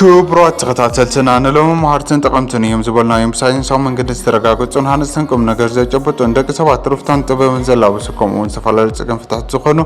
ክቡራት ተኸታተልትና፣ ንሎሚ መሃርትን ጠቐምትን እዮም ዝበልናዮም ብሳይንሳዊ መንገዲ ዝተረጋገጹን ሃነጽትን ቁም ነገር ዘጨበጡን ደቂ ሰባት ትሩፍታን ጥበብን ዘላበሱ፣ ከምኡ እውን ዝተፈላለዩ ጸገም ፍትሕቲ ዝኾኑ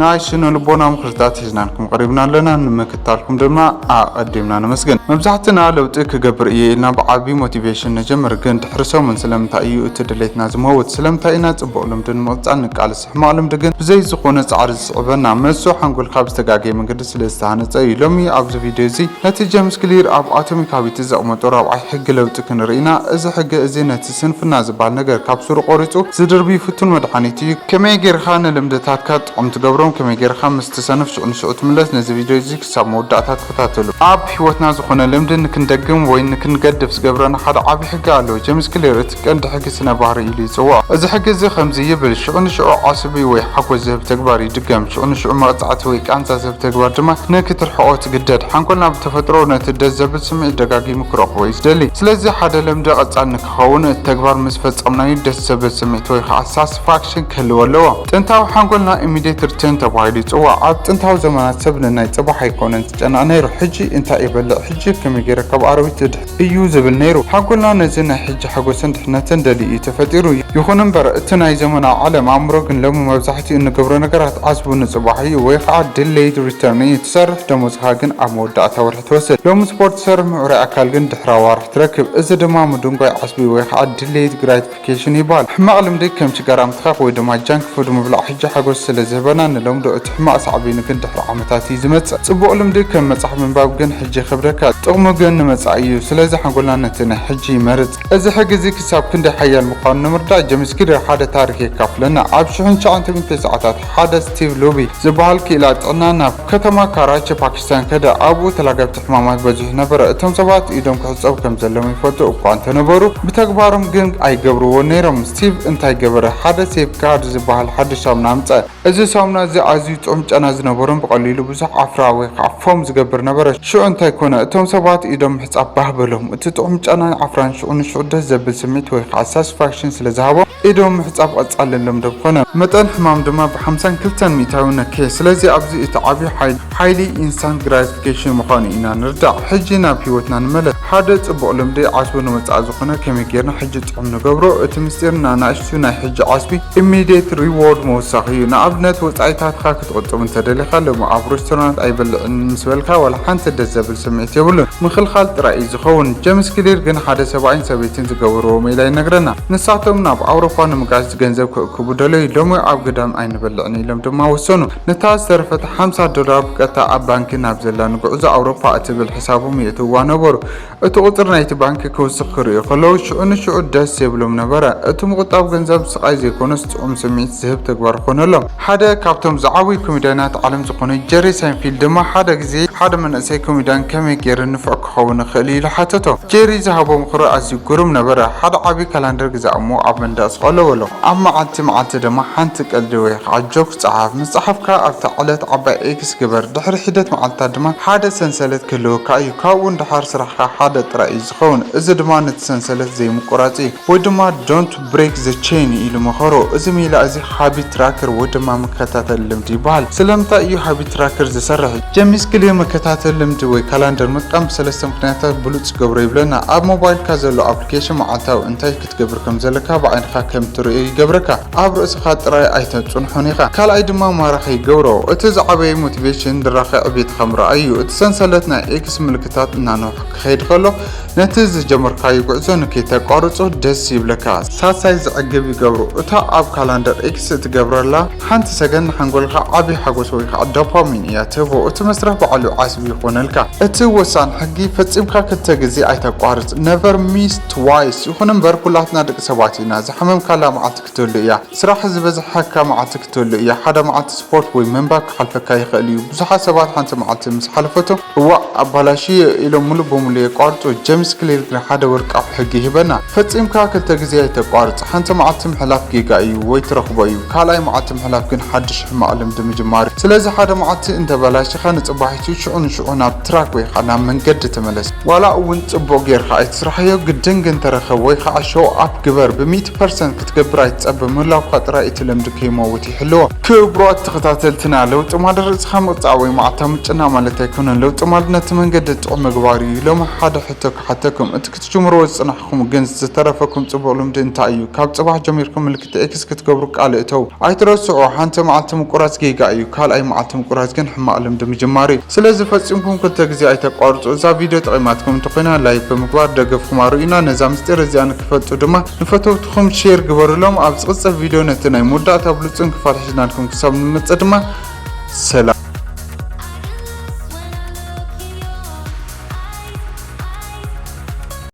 ናይ ስነ ልቦና ምኽርታት ሒዝናልኩም ቀሪብና ኣለና። ንምክታልኩም ድማ ኣቐዲምና ነመስግን። መብዛሕትና ለውጢ ክገብር እየ ኢልና ብዓቢ ሞቲቬሽን ንጀምር፣ ግን ድሕሪ ሰሙን ስለምንታይ እዩ እቲ ድሌትና ዝመውት? ስለምንታይ ኢና ጽቡቕ ልምዲ ንምቕጻል ንቃለስ? ሕማቕ ልምዲ ግን ብዘይ ዝኾነ ጻዕሪ ዝስዕበና፣ መልሱ ሓንጎልካ ብዝተጋገየ መንገዲ ስለ ዝተሃነጸ እዩ። ሎሚ ኣብዚ ቪድዮ እዚ ነቲ ጀምስ ክሊር ኣብ ኣቶሚክ ሃቢትስ ዘቕመጦ ራብዓይ ሕጊ ለውጢ ክንርኢ ኢና። እዚ ሕጊ እዚ ነቲ ስንፍና ዝበሃል ነገር ካብ ሱሩ ቆሪጹ ዝድርቢ ፍቱን መድሓኒት እዩ። ከመይ ጌርካ ንልምድታትካ ጥዑም ትገብሮም? ከመይ ጌርካ ምስ ትሰንፍ ሽዑ ንሽዑ ትምለስ? ነዚ ቪድዮ እዚ ክሳብ መወዳእታ ተኸታተሉ። ኣብ ህይወትና ዝኾነ ልምዲ ንክንደግም ወይ ንክንገድፍ ዝገብረና ሓደ ዓቢ ሕጊ ኣሎ። ጀምስ ክሊር እቲ ቀንዲ ሕጊ ስነ ባህሪ ኢሉ ይጽውዖ። እዚ ሕጊ እዚ ከምዚ ይብል፣ ሽዑ ንሽዑ ዓስቢ ወይ ሓጎስ ዝህብ ተግባር ይድገም። ሽዑ ንሽዑ መቕጻዕቲ ወይ ቃንዛ ዝህብ ተግባር ድማ ንክትርሕቖ ትግደድ። ሓንጎልና ብተፈጥሮ ነቲ ደስ ዘብል ስምዒት ደጋጊሙ ክረኽቦ እዩ ዝደሊ። ስለዚ ሓደ ልምዲ ቀጻሊ ንክኸውን፣ እቲ ተግባር ምስ ፈጸምናዮ ደስ ዘብል ስምዒት ወይ ከዓ ሳትስፋክሽን ክህልዎ ኣለዎ። ጥንታዊ ሓንጎልና ኢሚዲየት ሪተርን ተባሂሉ ይጽዋዕ። ኣብ ጥንታዊ ዘመናት ሰብ ንናይ ጽባሕ ኣይኮነን ዝጨነቕ ነይሩ። ሕጂ እንታይ እበልዕ? ሕጂ ከመይ ገይረ ካብ ኣራዊት እድሕን እዩ ዝብል ነይሩ። ሓንጎልና ነዚ ናይ ሕጂ ሓጎስን ድሕነትን ደልዩ እዩ ተፈጢሩ። ይኹን እምበር፣ እቲ ናይ ዘመናዊ ዓለም ኣእምሮ ግን ሎሚ መብዛሕትኡ እንገብሮ ነገራት ዓስቡ ንጽባሕ እዩ፣ ወይ ከዓ ዲሌይድ ሪተርን እዩ። ትሰርሕ ደሞዝኻ ግን ኣብ መወዳእታ ወርሒ ትወስድ። ሎሚ ስፖርት ትሰርሕ፣ ምዕሩይ ኣካል ግን ድሕሪ ኣዋርሕ ትረክብ። እዚ ድማ ምድንጓይ ዓስቢ ወይ ከዓ ዲሌይድ ግራቲፊኬሽን ይበሃል። ሕማቕ ልምዲ ከም ሽጋራ ምትኻኽ ወይ ድማ ጃንክ ፉድ ምብላዕ ሕጂ ሓጎስ ስለ ዝህበና ንለምዶ፣ እቲ ሕማቕ ሳዕቤኑ ግን ድሕሪ ዓመታት እዩ ዝመጽእ። ጽቡቕ ልምዲ ከም መጽሓፍ ምንባብ ግን ሕጂ ይኸብደካ፣ ጥቕሙ ግን ንመጻኢ እዩ። ስለዚ ሓንጎልና ነቲ ናይ ሕጂ ይመርጽ። እዚ ሕጊ እዚ ክሳብ ክንደይ ሓያል ምዃኑ ንምርዳእ ጀምስ ክሊር ሓደ ታሪኽ የካፍለና። ኣብ ሽሕን ትሽዓን ሚእትን ሰዓታት ሓደ ስቲቭ ሉቢ ዝበሃል ክኢላ ጥዕና ናብ ከተማ ካራቺ ፓኪስታን ከደ። ኣብኡ ተላገብቲ ሕማማት በዚሑ ነበረ። እቶም ሰባት ኢዶም ክሕጸቡ ከም ዘለዎም ይፈልጡ እኳ እንተነበሩ፣ ብተግባሮም ግን ኣይገብርዎን ነይሮም። ስቲቭ እንታይ ገበረ? ሓደ ሴፍ ጋርድ ዝበሃል ሓድሽ ሳሙና ኣምጸ። እዚ ሳሙና እዚ ኣዝዩ ጥዑም ጨና ዝነበሮን ብቐሊሉ ብዙሕ ዓፍራ ወይ ከዓ ፎም ዝገብር ነበረ። ሽዑ እንታይ ኮነ? እቶም ሰባት ኢዶም ምሕጻብ ባህ በሎም። እቲ ጥዑም ጨናን ዓፍራን ሽዑ ንሽዑ ደስ ዘብል ስምዒት ወይ ከዓ ሳቲስፋክሽን ስለ ዝሃቦም፣ ኢዶም ምሕጻብ ቀጻሊ ልምዶም ኮነ። መጠን ሕማም ድማ ብ ሓምሳን ክልተን ሚእታዊ ነክየ። ስለዚ ኣብዚ እቲ ዓቢ ሓይሊ፣ ሓይሊ ኢንስታንት ግራቲፊኬሽን ምዃኑ ኢና ንርዳእ። ሕጂ ናብ ህይወትና ንመለስ። ሓደ ጽቡቕ ልምዲ ዓስቡ ንወጻኢ ዝኾነ ከመይ ጌርና ሕጂ ጥዑም ንገብሮ? እቲ ምስጢር ንኣናእሽቱ ናይ ሕጂ ዓስቢ ኢሚዲየት ሪዎርድ ምውሳኽ እዩ። ንኣብነት፣ ወጻኢታትካ ክትቑጥብ እንተደሊኻ፣ ሎሚ ኣብ ሬስቶራንት ኣይበልዕን ምስ በልካ፣ ዋላ ሓንቲ ደስ ዘብል ስምዒት የብሉን። ምኽልኻል ጥራይ እዩ ዝኸውን። ጀምስ ክሊር ግን ሓደ ሰብኣይን ሰበይትን ዝገበርዎ ሜላ ይነግረና። ንሳቶም ናብ ኣውሮፓ ንምጋሽ ገንዘብ ክእክቡ ደለዩ። ሎሚ ኣብ ግዳም ኣይንበልዕን ኢሎም ድማ ወሰኑ። ነታ ዝተረፈት ሓምሳ ዶላር ብቀጥታ ኣብ ባንኪ ናብ ዘላ ንጉዕዞ ኣውሮፓ እትብል ሕሳቦም የእትውዋ ነበሩ። እቲ ቁጽሪ ናይቲ ባንኪ ክውስኽ ክርእዩ ከለዉ፣ ሽዑ ንሽዑ ደስ የብሎም ነበረ። እቲ ምቑጣብ ገንዘብ ስቓይ ዘይኮነስ፣ ጥዑም ስምዒት ዝህብ ተግባር ኾነሎም። ሓደ ካብቶም ዝዓበዩ ኮሜድያናት ዓለም ዝኾነ ጀሪ ሳይንፊልድ ድማ ሓደ ግዜ ሓደ መንእሰይ ኮሜድያን ከመይ ገይረ ንፉዕ ክኸውን እኽእል ኢሉ ሓተቶ። ጀሪ ዝሃቦ ምኽሪ ኣዝዩ ግሩም ነበረ። ሓደ ዓቢ ካላንደር ግዛእ እሞ ኣብ መንደቕ ስቐሎ በሎ። ኣብ መዓልቲ መዓልቲ ድማ ሓንቲ ቀልዲ ወይ ከዓ ጆክ ጸሓፍ። ምስ ጸሓፍካ ኣብታ ዕለት ዓባይ ኤክስ ግበር። ድሕሪ ሒደት መዓልትታት ድማ ሓደ ሰንሰለት ክህልወካ እዩ። ካብኡ ንደሓር ስራሕካ ሓደ ጥራይ እዩ ዝኸውን። እዚ ድማ ነቲ ሰንሰለት ዘይምቁራጽ እዩ፣ ወይ ድማ ዶንት ብሬክ ዘ ቼን ኢሉ መኸሮ። እዚ ሜላ እዚ ሃቢት ትራከር ወይ ድማ መከታተሊ ልምዲ ይበሃል። ስለምንታይ እዩ ሃቢት ትራከር ዝሰርሕ? ጀምስ ክሊር መከታተሊ ልምዲ ወይ ካላንደር ምጥቃም ብሰለስተ ምኽንያታት ብሉጽ ይገብሮ ይብለና። ኣብ ሞባይልካ ዘሎ ኣፕሊኬሽን መዓልታዊ እንታይ ክትገብር ከም ዘለካ ብዓይንኻ ከም ትርእዮ ይገብረካ። ኣብ ርእስኻ ጥራይ ኣይተጽንሖን ኢኻ። ካልኣይ ድማ ማራኺ ይገብሮ። እቲ ዝዓበየ ሞቲቬሽን ድራኸ ዕቤትኻ ምርኣይ እዩ። እቲ ሰንሰለት ናይ ኤክስ ምልክታት እናነውሐ ክኸይድ ከሎ፣ ነቲ ዝጀመርካዮ ጉዕዞ ንከይተቋርጾ ደስ ይብለካ። ሳልሳይ ዘዕግብ ይገብሮ። እታ ኣብ ካላንደር ኤክስ እትገብረላ ሓንቲ ሰገን ንሓንጎልካ ዓቢ ሓጎስ ወይ ከዓ ዶፓሚን እያ ትህቦ። እቲ መስርሕ ባዕሉ ዓስቢ ይኾነልካ። እቲ ወሳኒ ሕጊ፣ ፈጺምካ ክልተ ግዜ ኣይተቋርጽ። ነቨር ሚስ ትዋይስ። ይኹን እምበር፣ ኩላትና ደቂ ሰባት ኢና። ዝሓመምካላ መዓልቲ ክትህሉ እያ። ስራሕ ዝበዝሐካ መዓልቲ ክትህሉ እያ። ሓደ መዓልቲ ስፖርት ወይ ምንባብ ክሓልፈካ ይኽእል እዩ። ብዙሓት ሰባት ሓንቲ መዓልቲ ምስ ሓለፈቶም፣ "እዋእ፣ ኣባላሽዮ" ኢሎም ሙሉእ ብሙሉእ የቋርጹ። ጀምስ ክሊር ግን ሓደ ወርቃዊ ሕጊ ይህበና። ፈጺምካ ክልተ ግዜ ኣይተቋርጽ። ሓንቲ መዓልቲ ምሕላፍ ጌጋ እዩ ወይ ትረኽቦ እዩ። ካልኣይ መዓልቲ ምሕላፍ ግን ሓድሽ ሕማቕ ልምዲ ምጅማር እዩ። ስለዚ ሓደ መዓልቲ እንተበላሺኻ፣ ንጽባሒቱ ሽዑ ንሽዑ ናብ ትራክ ወይ ከዓ ናብ መንገዲ ተመለስ። ዋላ እውን ጽቡቕ ጌርካ ኣይትስራሕዮ፣ ግድን ግን ተረኸብ ወይ ከዓ ሾው ኣፕ ግበር። ብሚእቲ ፐርሰንት ክትገብር ኣይትጸበ። ምህላውካ ጥራይ እቲ ልምዲ ከይመውት ይሕልዎ። ክቡራት ተኸታተልትና፣ ለውጢ ማለት ርእስኻ ምቕጻዕ ወይ መዓልታዊ ምጭናቕ ማለት ኣይኮነን። ለውጢ ማለት ነቲ መንገዲ ጥዑም ምግባር እዩ። ሎሚ ሓደ ሕቶ ክሓተኩም። እቲ ክትጅምርዎ ዝጽናሕኩም ግን ዝተረፈኩም ጽቡቕ ልምዲ እንታይ እዩ? ካብ ጽባሕ ጀሚርኩም ምልክት ኤክስ ክትገብሩ ቃል እተው። ኣይትረስዑ፣ ሓንቲ መዓልቲ ምቁራጽ ጌጋ እዩ፣ ካልኣይ መዓልቲ ምቁራጽ ግን ሕማቕ ልምዲ ምጅማር እዩ። ስለዚ ፈጺምኩም ክልተ ግዜ ኣይተቋርጹ። እዛ ቪድዮ ጠቒማትኩም እንተኾይና ላይክ ብምግባር ደገፍኩም ኣርእዩና። ነዛ ምስጢር እዚኣ ንክፈልጡ ድማ ንፈተውትኹም ሼር ግበሩሎም። ኣብ ዝቕጽል ቪድዮ ነቲ ናይ መወዳእታ ብሉጽን ክፋል ሒዝናልኩም ክሳብ ንመጽእ ድማ ሰላም።